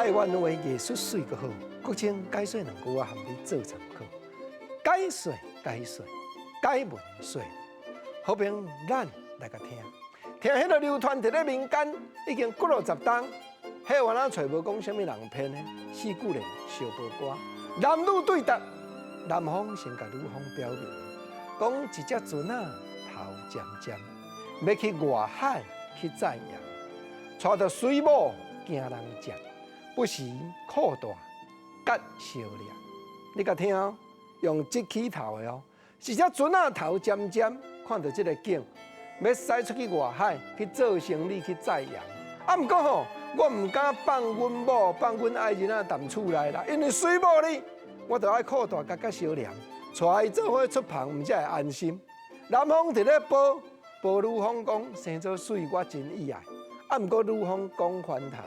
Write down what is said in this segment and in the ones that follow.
台灣話藝術媠閣好，國清解說兩句，我含你做參考。解說解說解文說，好朋友咱來共聽，聽彼个流傳佇咧民間已經幾落十冬，彼原來揣無講啥物人編的，四句聯相報歌，男女對答，男方先共女方表明，講一隻船仔頭尖尖，欲去外海去載鹽，帶著水母驚人食，不時褲帶佮相掠。你共聽哦，用這起頭的哦，一隻船仔頭尖尖，看著這个景，欲駛出去外海去做生意去載鹽。啊，毋過吼，我毋敢放阮某、放阮愛人仔踮厝內啦，因為水母呢，我著愛褲帶佮佮相連，帶伊做伙出帆，毋才會安心。男方佇咧報報女方講生做媠，我真意愛。啊，毋過女方講翻頭，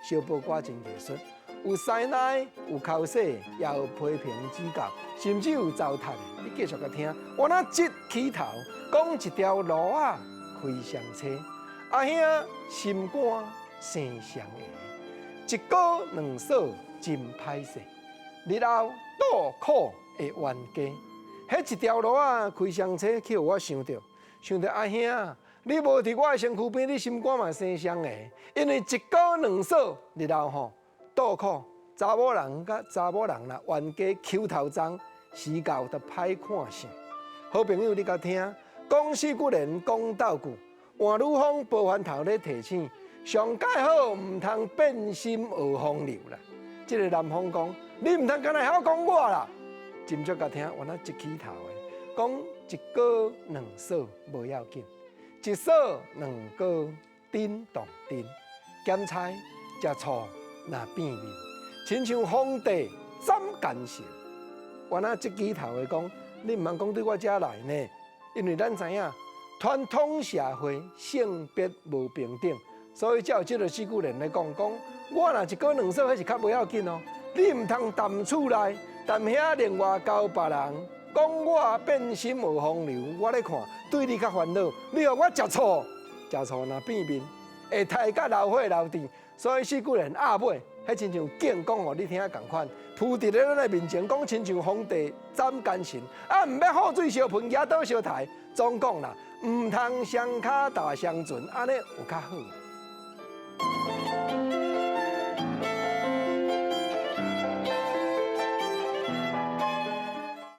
相報歌真藝術，有師奶，有剾洗，也有批評指教，甚至有糟蹋的。你繼續共聽，我若這起頭講一條路仔開雙車，阿兄心肝生雙下，一哥兩嫂真歹勢，日後倒苦會冤家。彼一條路仔開雙車，去予我想著，想著阿兄，你無佇我的身軀邊，你心肝嘛生雙下，因為一哥兩嫂日後吼倒苦，查某人佮查某人啦，冤家搝頭鬃，時到就歹看相。好朋友，你共聽，講四句聯講鬥句，換女方報番頭咧提醒，上蓋好毋通變心學風流啦。這个男方講，你毋通干焦會曉講我啦。斟酌共聽，原來一起頭的，講一哥兩嫂無要緊，一嫂兩哥叮當叮，鹹菜食醋若變面，親像皇帝斬奸臣。原來這起頭的講，你毋通講對我遮來呢，因為咱知影傳統社會性別無平等，所以才有這个四句聯咧講講，我若一哥兩嫂，彼是較無要緊哦。你毋通踮厝內，踮遐另外交別人，講我變心學風流，我咧看對你較煩惱。你予我食醋，食醋若變面，會刣甲流血流甜。所以四句聯鴨尾，彼親像敬講予你聽仝款，鋪佇咧咱的面前講，親像皇帝斬奸臣，啊，毋欲雨水相噴，野倒相刣，總講啦，毋通雙跤踏雙船，按呢有較好。